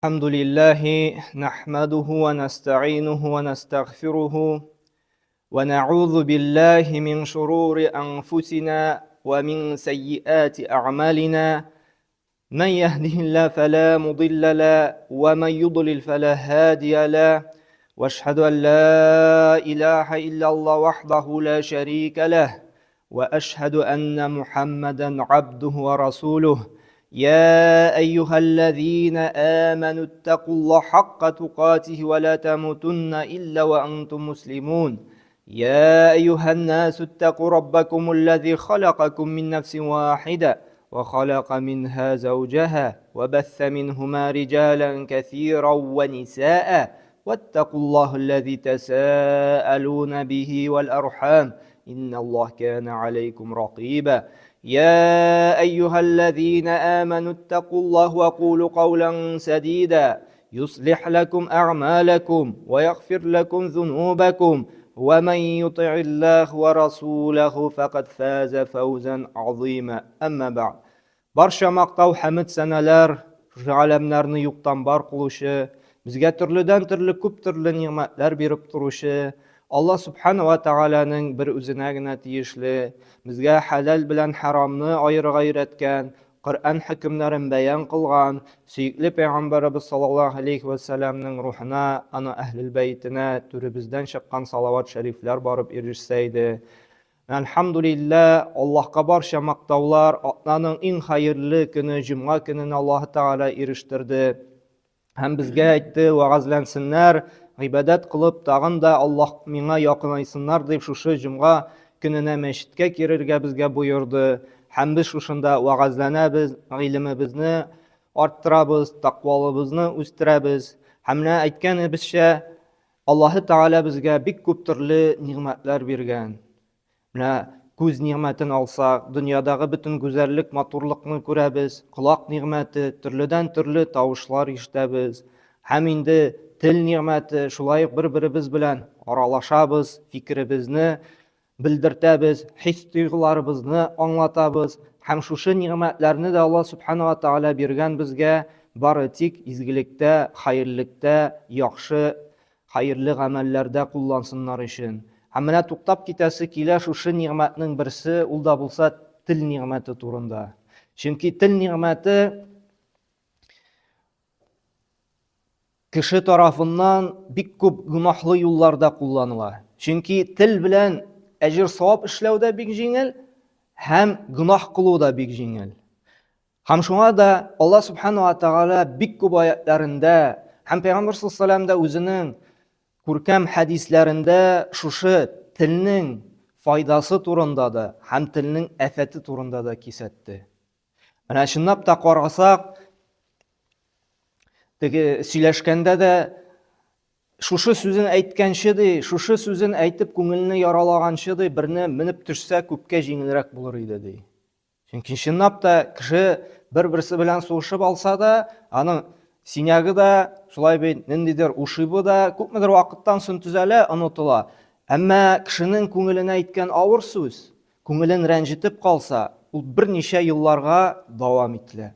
الحمد لله نحمده ونستعينه ونستغفره ونعوذ بالله من شرور أنفسنا ومن سيئات أعمالنا من يهده الله فلا مضل له ومن يضلل فلا هادي له واشهد أن لا إله إلا الله وحده لا شريك له واشهد ان محمدا عبده ورسوله يا ايها الذين امنوا اتقوا الله حق تقاته ولا تموتن الا وانتم مسلمون يا ايها الناس اتقوا ربكم الذي خلقكم من نفس واحده وخلق منها زوجها وبث منهما رجالا كثيرا ونساء واتقوا الله الذي تساءلون به والارحام ان الله كان عليكم رقيبا يا ايها الذين امنوا اتقوا الله وقولوا قولا سديدا يصلح لكم اعمالكم ويغفر لكم ذنوبكم ومن يطع الله ورسوله فقد فاز فوزا عظيما اما بعد Барча мактау, хәмед, сәналәр шушы галәмнәрне юктан бар кылучы, безгә төрледән-төрле күп төрле нигъмәтләр биреп торучы Алла Субхана ва Тәгаләнең бер үзенә генә тиешле, безгә хәләл белән хәрамны аерырга өйрәткән, Коръән хөкемнәрен бәян кылган сөекле пәйгамбәребез саллаллаһу алейхи вә сәлламнең рухына, аны әһлел бәйтенә түребездән чыккан салават шәрифләр барып ирешсә иде. Әлхәмдүлилләһ, Аллаһка барча мактаулар, атнаның иң хәерле көне, җомга көнен Аллаһы Тәгалә ирештерде. Һәм безгә әйтте, вәгазьләнсеннәр, гыйбадәт кылып, тагын да Аллаһ миңа якынайсыннар дип шушы җомга көненә мәчеткә керергә безгә боерды. Һәм без шушында вәгазьләнәбез, гыйлемебезне арттырабыз, тәкъвалыбызны үстерәбез. Һәм менә әйткәнебезчә, Аллаһы Тәгалә безгә бик күп төрле нигъмәтләр биргән. Менә күз нигъмәтен алсак, дөньядагы бөтен гүзәллек, матурлыкны күрәбез, колак нигъмәте, төрледән-төрле тавышлар ишетәбез. Һәм инде тел нигъмәте, шулай ук бер-беребез белән аралашабыз, фикеребезне белдертәбез, хис-тойгыларыбызны аңлатабыз һәм шушы нигъмәтләрне дә Аллаһ Сүбхәнәһү вә Тәгалә биргән безгә бары тик изгелектә, хәерлектә, яхшы, хәерле гамәлләрдә куллансыннар өчен. Һәм менә туктап китәсе килә шушы нигъмәтнең берсе, ул да булса тел нигъмәте турында. Чөнки тел нигъмәте Кеше тарафыннан бик күп гөнаһлы юлларда кулланыла. Чөнки тел белән әҗер-савап эшләү дә бик җиңел һәм гөнаһ кылу да бик җиңел. Һәм шуңа да Алла Субхану ва Тааля бик күп аятларында һәм Пәйгамбер саллаллаху алейһи дә үзенең күркәм хәдисләрендә шушы телнең файдасы турында да һәм телнең афәте турында да кисәтте. Менә чынлап та карасак, теге сөйләшкәндә дә шушы сүзен әйткәнче ди, шушы сүзен әйтеп күңелне яралаганчы ди, берне менеп төшсә күпкә җиңелрәк булыр иде ди. Чөнки чынлап та кеше бер-берсе белән сугышып алса да, аның синягы да, шулай бит, ниндидер ушибы да күпмедер вакыттан соң төзәлә, онытыла. Әмма кешенең күңеленә әйткән авыр сүз, Күңелен рәнҗетеп калса, ул берничә елларга дәвам ителә.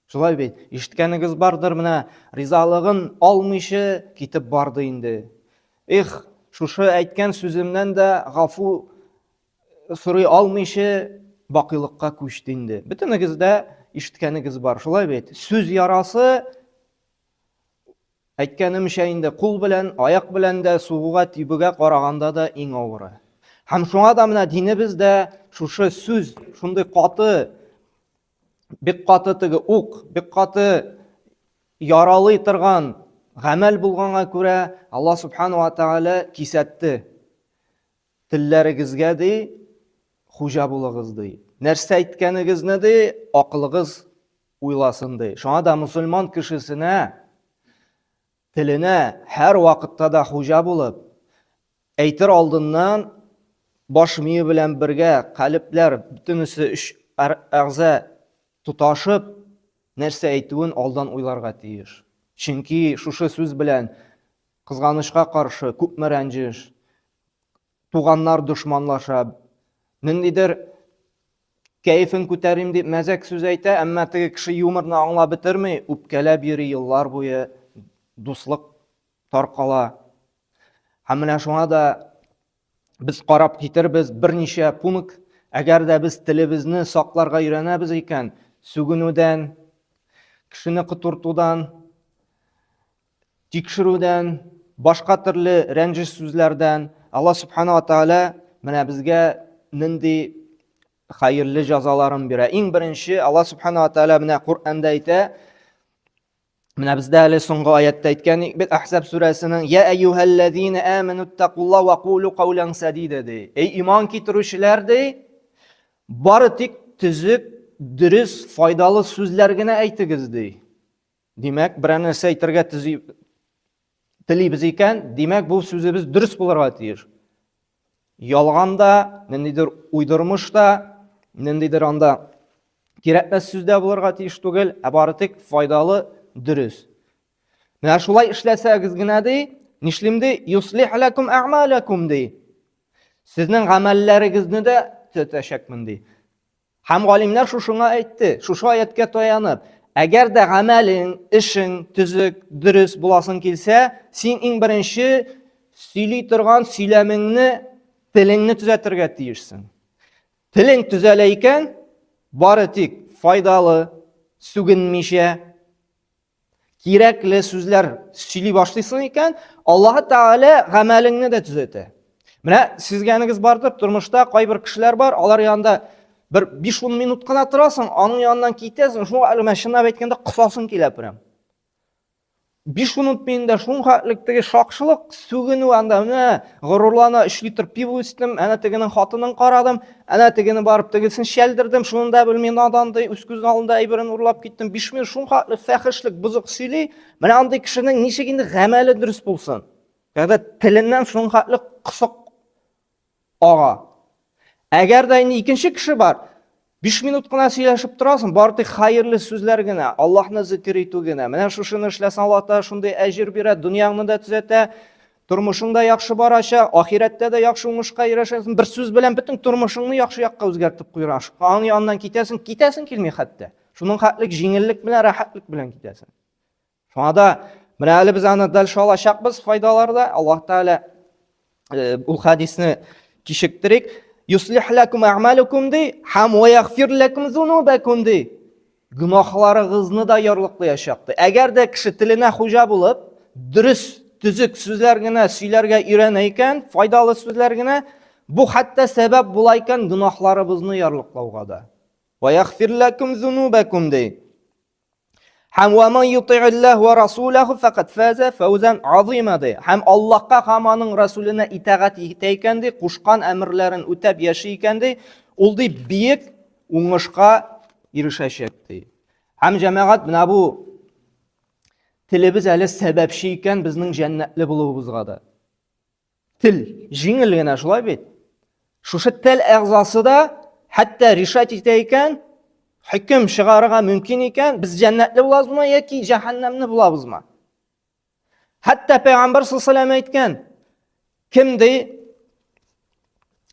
Шулай бит, ишеткәнегез бардыр, менә ризалыгын алмыйча китеп барды инде. Эх, шушы әйткән сүземнән дә гафу сорый алмыйча бакыйлыкка күчте инде. Бөтенегез дә ишеткәнегез бар, шулай бит. Сүз ярасы Әйткәнемчә инде, кул белән, аяк белән дә сугуга, тибүгә караганда да иң авыры. Һәм шуңа да менә динебез дә шушы сүз шундый каты, бик каты теге ук, бик каты яралый торган гамәл булганга күрә Алла субхану ва тааля кисәтте. Телләрегезгә ди хуҗа булыгыз ди. Нәрсә әйткәнегезне ди акылыгыз уйласын ди. Шуңа да мусульман кешесенә теленә һәр вакытта да хуҗа булып, әйтер алдыннан баш мие белән бергә калебләр бөтенесе өч әгъза тоташып нәрсә әйтүен алдан уйларга тиеш. Чөнки шушы сүз белән кызганычка каршы күпме рәнҗеш, туганнар дошманлаша, ниндидер Кәефен күтәрим дип мәзәк сүз әйтә, әмма теге кеше юморны аңлап бетерми, үпкәләп йөри еллар буе, дуслык таркала. Һәм менә шуңа да без карап китербез берничә пункт. Әгәр дә без телебезне сакларга өйрәнәбез икән, сүгенүдән, кешене котыртудан, тикшерүдән, башка төрле рәнҗеш сүзләрдән Алла Субхана ва Тааля менә безгә нинди хәерле җәзаларын бирә. Иң беренче Алла Субхана ва Тааля менә Коръәндә әйтә, менә бездә әле соңгы аятта әйткән бит Әхзаб сүрәсенең Я әйюһәлләзина аману тtakулла ва кулу каулан садида ди. Эй иман китерүчеләр ди, бары тик төзек, дөрес, файдалы сүзләр генә әйтегез ди. Димәк, берәр нәрсә әйтергә төзи телибез икән, димәк, бу сүзебез дөрес булырга тиеш. Ялган да, ниндидер уйдырмыш та, ниндидер анда кирәкмәс сүз дә булырга тиеш түгел, ә бары тик файдалы, дөрес. Менә шулай эшләсәгез генә ди, нишлим ди? Юслих лакум әгъмалакум ди. Сезнең гамәлләрегезне дә төзәтәчәкмен ди. Һәм галимнәр шушыңа әйтте, шушы аяткә таянып, әгәр дә гамәлең, эшең төзек, дөрес буласың килсә, син иң беренче сөйли торган сөйләмеңне, телеңне төзәтергә тиешсең. Телең төзәлә икән, бары тик файдалы, сүгенмичә, кирәкле сүзләр сөйли башлыйсың икән, Аллаһы Тәгалә гамәлеңне дә төзәтә. Менә сизгәнегез бардыр, тормышта кайбер кешеләр бар, алар янында бер 5-10 минут кына торасың, аның яныннан китәсең, шуңа әле менә чынлап әйткәндә косасың килә прям. 5 минут миндә шуның хәтлек теге шакшылык, сүгенү анда, менә горурлана, 3 литр пиво эчтем, әнә тегенең хатынын карадым, әнә тегене барып тегесен шәлдердем, шуны да белми надан ди, үз күз алдында әйберен урлап киттем. 5 минут шуның хәтле фәхешлек, бозык сөйли. Менә андый кешенең ничек инде гамәле дөрес булсын? Когда теленнән шуның хәтле кысык ага. Әгәр дә инде икенче кеше бар, 5 минут кына сөйләшеп торасың, бары тик хәерле сүзләр генә, Аллаһны зикер итү генә. Менә шушыны эшләсәң, Аллаһ Тәгалә шундый әҗер бирә, дөньяңны да төзәтә, тормышың да яхшы барачак, ахирәттә дә яхшы уңышка ирешәсең. Бер сүз белән бөтен тормышыңны яхшы якка үзгәртеп куйган. Аның яныннан китәсең, китәсең килми хәтта. Шуның хәтлек җиңеллек белән, рәхәтлек белән китәсең. Шуңа да менә әле без аны дальше алачакбыз файдаларда. Аллаһ Тәгалә э, ул хадисне кичектерик. Юслих лакум әгъмалукум ди, һәм ва ягфир лакум зунубакум ди. Гөнаһларыгызны да ярлыклаячак ди. Әгәр дә кеше теленә хуҗа булып, дөрес, төзек сүзләр генә сөйләргә өйрәнә икән, файдалы сүзләр генә, бу хәтта сәбәп була икән гөнаһларыбызны ярлыклауга да. Ва ягфир лакум зунубакум ди. Һәм ва ман юти'иллаһ ва расулаху факат фаза фаузан азима ди. Һәм Аллаһка һәм аның расуленә итагать итә икән ди, кушкан әмерләрен үтәп яши икән ди, ул ди биек уңышка ирешәчәк ди. Һәм җәмәгать менә бу телебез әле сәбәпче икән безнең җәннәтле булуыбызга да. Тел җиңел генә шулай бит. Шушы тел әгъзасы да хәтта решать итә икән, хөкем чыгарырга мөмкин икән, без җәннәтле булабызмы яки җәһәннәмне булабызмы? Хәтта Пәйгамбәр саллаллаху әйткән, кем ди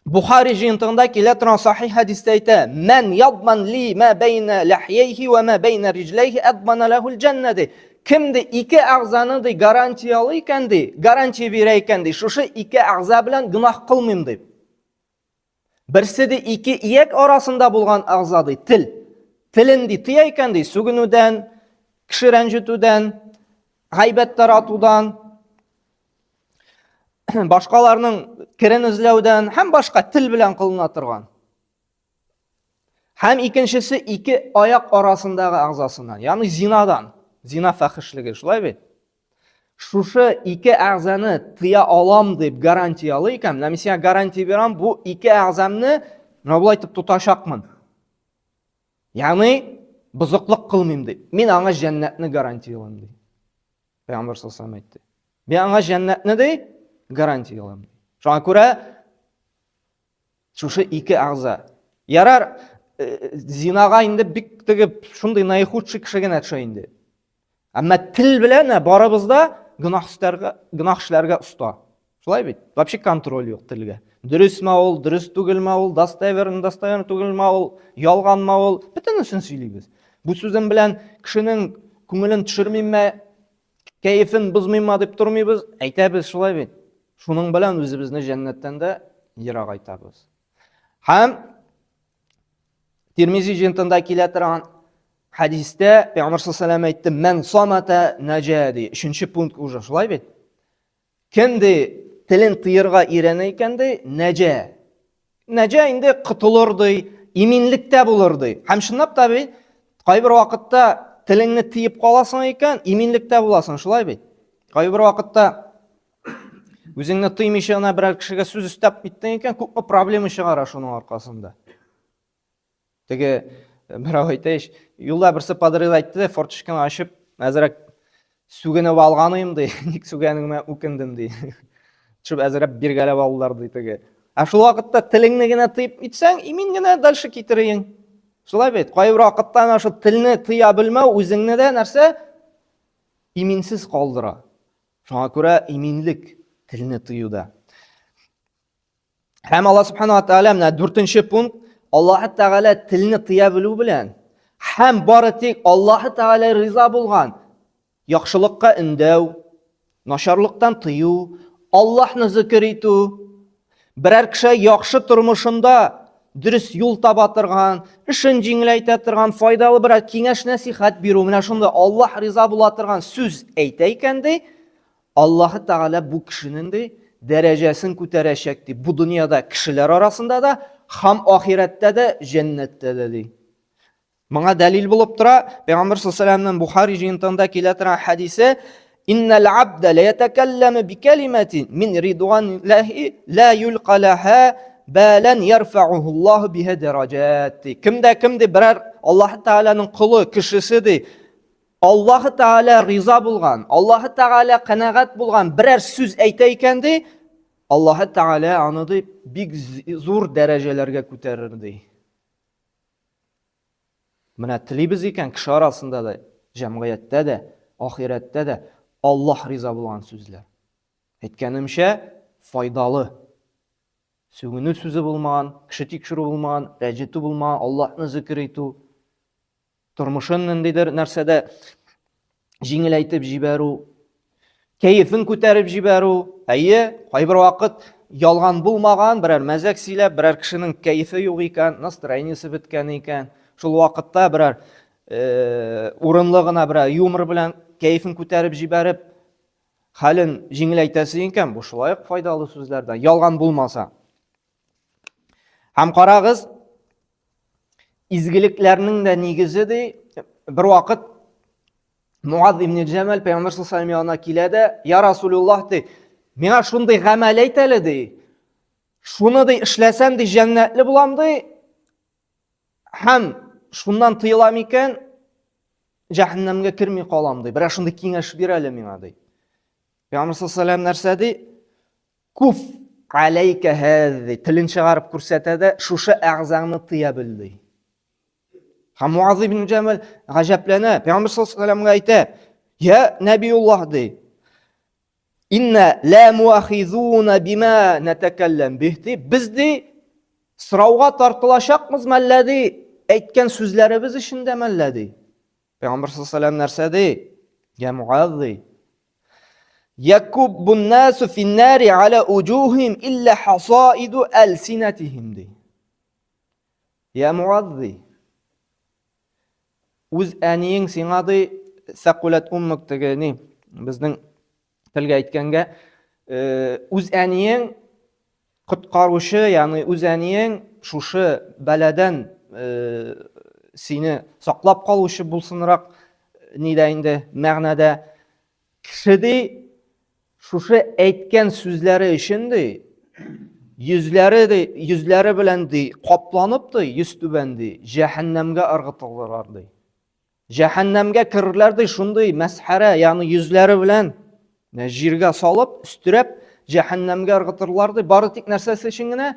Бухари җыентыгында килә торган сахих хәдистә әйтә: "Мән ядман ли ма бәйнә ләхйәйһи ва ма бәйнә риҗләйһи адмана ләһул җәннә" ди. Кем ди ике әгъзаны ди гарантиялы икән ди, гарантия бирә икән ди, шушы ике әгъза белән гөнаһ кылмыйм дип. Берсе ди ике ияк арасында булган әгъза ди, тел. Телен ди тыя икән ди, сүгенүдән, кеше рәнҗетүдән, гайбәт таратудан, башкаларның керен эзләүдән һәм башка тел белән кылына торган. Һәм икенчесе ике аяк арасындагы әгъзасыннан, ягъни зинадан, зина фәхишлеге, шулай бит? Шушы ике әгъзаны тыя алам дип гарантия ала икән, менә мин сиңа гарантия бирәм, бу ике әгъзамны менә болай итеп тотачакмын. Ягъни бозыклык кылмыйм дип. Мин аңа җәннәтне гарантиялыйм ди. Пәйгамбәр саллаллаху әйтте. Мин аңа җәннәтне ди гарантиялыйм. Шуңа күрә шушы ике әгъза. Ярар, э, зинага инде бик теге шундый наихудший кеше генә төшә инде. Әмма тел белән барыбыз да гөнаһ эшләргә, гөнаһ эшләргә оста. Шулай бит? Вообще контроль юк телгә. Дөресме ул, дөрес түгелме ул, достоверно, достоверно түгелме ул, ялганмы ул, бөтенесен сөйлибез. Бу сүзем белән кешенең күңелен төшермимме, кәефен бозмыймы дип тормыйбыз, әйтәбез шулай бит. Шуның белән үзебезне җәннәттән дә ерагайтабыз. Һәм Тирмизи җыентында килә торган хәдистә Пәйгамбәр саллаллаху әйтте, "Мән самата наҗа" ди. Өченче пункт уже шулай бит. Кем ди телен тыерга өйрәнә икән ди, наҗа. Наҗа инде котылыр ди, иминлектә булыр ди. Һәм чынлап та бит, кайбер вакытта телеңне тыеп каласың икән, иминлектә буласың, шулай бит. Кайбер вакытта Үзеңне тыймыйча гына берәр кешегә сүз өстәп киттең икән, күпме проблема чыгара шуның аркасында. Теге э, берәү әйтә ич, юлда берсе подрыв әйтте дә, форточканы ачып, әзрәк сүгенеп алган идем ди, ник сүгәнеңмә үкендем ди. Төшеп әзрәк биргәләп алдылар ди теге. Ә шул вакытта телеңне генә тыеп итсәң, имин генә дальше китерең. Шулай бит. Кайбер вакытта әнә шул телне тыя белмәү үзеңне дә нәрсә иминсез калдыра. Шуңа күрә иминлек телне тыюда. Һәм Алла субхана ва тааля менә дүртенче пункт Аллаһ Тәгалә телне тыя белү белән һәм бары тик Аллаһ Тәгалә риза булган яхшылыкка өндәү, начарлыктан тыю, Аллаһны зикер итү, Берәр кеше яхшы тормышында дөрес юл таба торган, эшен җиңеләйтә торган, файдалы берәр киңәш-нәсихәт бирү, менә шунда Аллаһ риза була торган сүз әйтә икән ди, Аллаһы Тәгалә бу кешенең ди дәрәҗәсен күтәрәчәк ди. Бу дөньяда кешеләр арасында да, һәм ахирәттә дә, җәннәттә дә ди. Моңа дәлил булып тора Пәйгамбер саллаллаху Бухари җыентыгында килә торган хәдисе: "Иннал абда ла ятакалламу бикалиматин мин ридваниллахи ла юлка лаха балан ярфa'уһу Аллаһу биһа дараҗат." Кемдә кем ди берәр Аллаһ Тәгаләнең колы, кешесе ди, Аллаһ Тәгалә риза булган, Аллаһ Тәгалә канәгать булган берәр сүз әйтә икән ди, Аллаһ Тәгалә аны ди бик зур дәрәҗәләргә күтәрер ди. Менә телибез икән, кеше арасында да, җәмгыятьтә дә, ахирәттә дә Аллаһ риза булган сүзләр. Әйткәнемчә, файдалы. Сүгенү сүзе булмаган, кеше тикшерү булмаган, рәнҗетү булмаган, Аллаһны зикер итү, тормышын ниндидер нәрсәдә җиңеләйтеп җибәрү, кәефен күтәреп җибәрү. Әйе, кайбер вакыт ялган булмаган, берәр мәзәк сөйләп, берәр кешенең кәефе юк икән, настроениесе беткән икән, шул вакытта берәр э, урынлы гына берәр юмор белән кәефен күтәреп җибәреп, хәлен җиңеләйтәсе икән, бу шулай ук файдалы сүзләрдән, ялган булмаса. Һәм карагыз, изгелекләрнең дә нигезе ди, бер вакыт Муаз ибн Җәмәл пәйгамбәр саллаллаху янына килә дә, "Я Расулуллаһ" ди, "Миңа шундый гамәл әйт әле" ди. Шуны ди эшләсәм ди җәннәтле булам ди. Һәм шуннан тыелам икән, җәһәннәмгә керми калам ди. Берәр шундый киңәш бир әле миңа ди. Пәйгамбәр саллаллаху нәрсә ди? Куф алейка һәзи, телен чыгарып күрсәтә дә, шушы әгъзаңны тыя бел ди. Һәм Муаз ибн Җәмәл гаҗәпләнә, Пәйгамбәр саллаллаху алейһи ва әйтә, "Я Нәбиуллаһ" ди. Инна ла муахизуна бима натакаллам бих ди. Без ди сорауга тартылачакмыз мәллә ди, әйткән сүзләребез өчен дә мәллә ди. Пәйгамбәр саллаллаху алейһи нәрсә ди? Я Муаз ди. Якуббун насу финнари аля уҗухим илля хасаиду әлсинатихим ди. Я Муаз ди. Үз әниең сиңа ди, сәкуләт уммук теге ни, безнең телгә әйткәнгә, э, үз әниең коткаручы, ягъни үз әниең шушы бәладән э, сине саклап калучы булсынрак нидә инде мәгънәдә кеше ди шушы әйткән сүзләре өчен ди йөзләре ди йөзләре белән ди капланып ди йөз түбән ди җәһәннәмгә ыргытылырлар ди Җәһәннәмгә керерләр ди шундый мәсхәрә, ягъни йөзләре белән җиргә салып, өстерәп җәһәннәмгә ыргытырлар ди. Бары тик нәрсәсе өчен генә?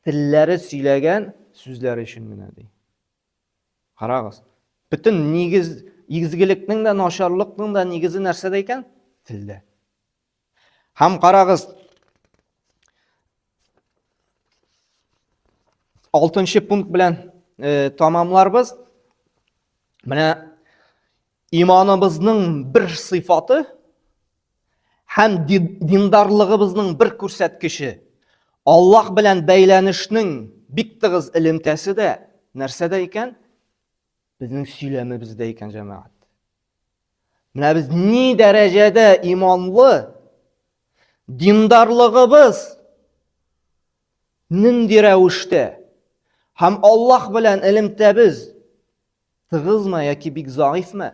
Телләре сөйләгән сүзләре өчен генә ди. Карагыз. Бөтен нигез, изгелекнең дә, начарлыкның да нигезе нәрсәдә икән? Телдә. Һәм карагыз, Алтынчы пункт белән э, тамамларбыз. Менә иманыбызның бер сыйфаты һәм диндарлыгыбызның бер күрсәткече Аллаһ белән бәйләнешнең бик тыгыз элемтәсе дә нәрсәдә икән? Безнең сөйләмебездә икән, җәмәгать. Менә без ни дәрәҗәдә иманлы, диндарлыгыбыз нинди рәвештә һәм Аллаһ белән элемтәбез тыгызмы яки бик заифмы,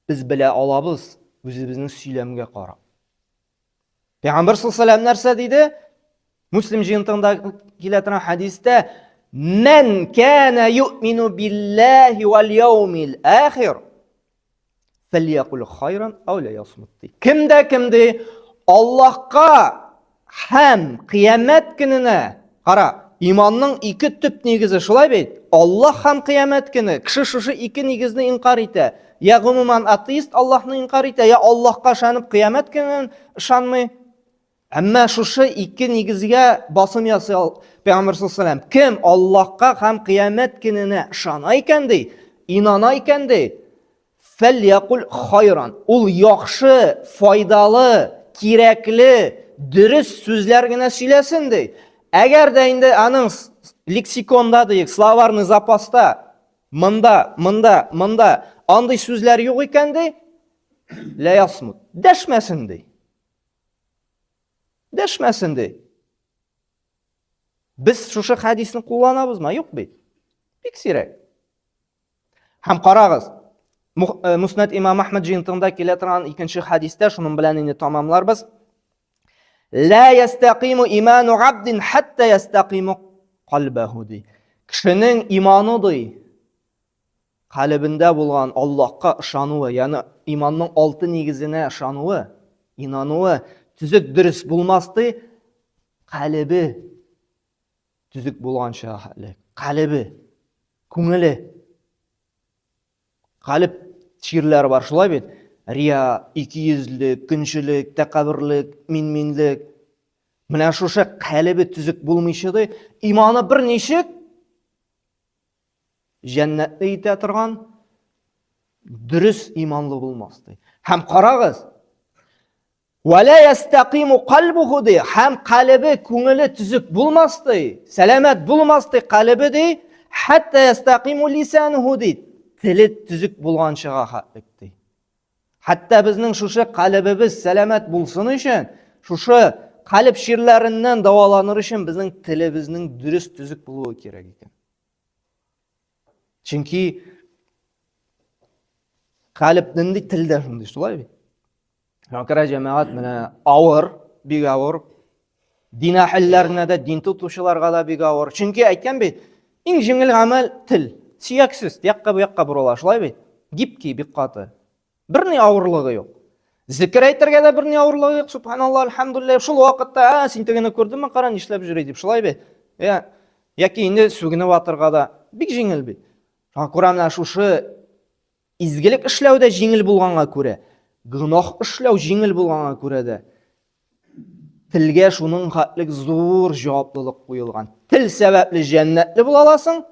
без белә алабыз үзебезнең сөйләмгә карап. Пәйгамбер саллаллаху нәрсә диде? Муслим җыентыгында килә торган хәдистә: "Мән кана юъмину биллаһи вал яумил ахир, фәльякул хайран ау ла ясмут" ди. Кем дә кем ди Аллаһка һәм кыямәт көненә, кара, иманның ике төп нигезе шулай бит? Аллаһ һәм кыямәт көне. Кеше шушы ике нигезне инкар итә. Я гомумән атеист Аллаһны инкар итә, я Аллаһка ышанып кыямәт көнен ышанмый. Әмма шушы ике нигезгә басым ясый Пәйгамбер саллаллаху Кем Аллаһка һәм кыямәт көненә ышана икән ди, инана икән ди, фәльякул хайран. Ул яхшы, файдалы, кирәкле, дөрес сүзләр генә сөйләсен ди. Әгәр дә инде аның лексиконда диек, словарный запаста монда, монда, монда андый сүзләр юк икән ди, ля ясмут. Дәшмәсен ди. Дәшмәсен ди. Без шушы хәдисне кулланабызмы? Юк бит. Бик сирәк. Һәм карагыз, э, Муснад имам Ахмад җыентыгында килә торган икенче хәдистә шуның белән инде тамамларбыз. Ла ястакиму иману абдин хатта ястакиму калбаху ди. Кешенең иманы ди, Калебендә булган Аллаһка ышануы, ягъни иманның алты нигезенә ышануы, инануы төзек дөрес булмас ди, калебе төзек булганча әле. Калебе, күңеле. Калеб чирләре бар, шулай бит? Рия, икейөзлек, көнчелек, тәкәбберлек, минминлек. Менә шушы калебе төзек булмыйча ди, иманы берничек җәннәтле итә торган дөрес иманлы булмас ди. Һәм карагыз, Вәлә ястәкыйму кальбуху ди, һәм калебе, күңеле төзек булмас ди, сәламәт булмас ди калебе ди, хәтта ястәкыйму лисануху ди, теле төзек булганчыга хәтлек ди. Хәтта безнең шушы калебебез сәламәт булсын өчен, шушы калеб чирләреннән дәваланыр өчен безнең телебезнең дөрес төзек булуы кирәк икән. Чөнки калеб нинди телдә шундый, шулай бит? Шуңа күрә җәмәгать менә авыр, бик авыр. Дин әһелләренә дә, дин тотучыларга да бик авыр. Чөнки әйткән бит, иң җиңел гамәл тел. Сөяксез, якка бу якка борыла, шулай бит? Гибкий, бик каты. Берни авырлыгы юк. Зикер әйтергә дә берни авырлыгы юк. Субханалла, альхамдулилла. Шул вакытта, а, син тегене күрдеңме, кара, нишләп йөри дип, шулай бит? Я, яки инде сүгенеп атырга да бик җиңел бит. Шуңа күрә менә шушы Изгелек эшләү дә җиңел булганга күрә, гөнаһ эшләү җиңел булганга күрә дә, телгә шуның хәтлек зур җаваплылык куелган. Тел сәбәпле җәннәтле була аласың,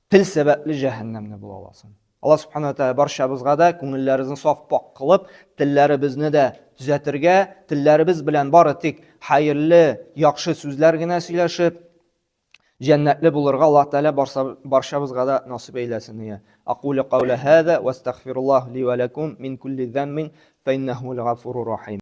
тел сәбәпле җәһәннәмле була аласың. Алла субхана тәгалә барчабызга да күңелләребезне саф пак кылып, телләребезне дә төзәтергә, телләребез белән бары тик хәерле, яхшы сүзләр генә сөйләшеп, Җәннәтле булырга Аллаһ Тәгалә барчабызга да насыйп әйләсен. Акулю кауля һаза ва астагфируллаһ ли ва лакум мин кулли заммин фа иннаху гафурur рахим.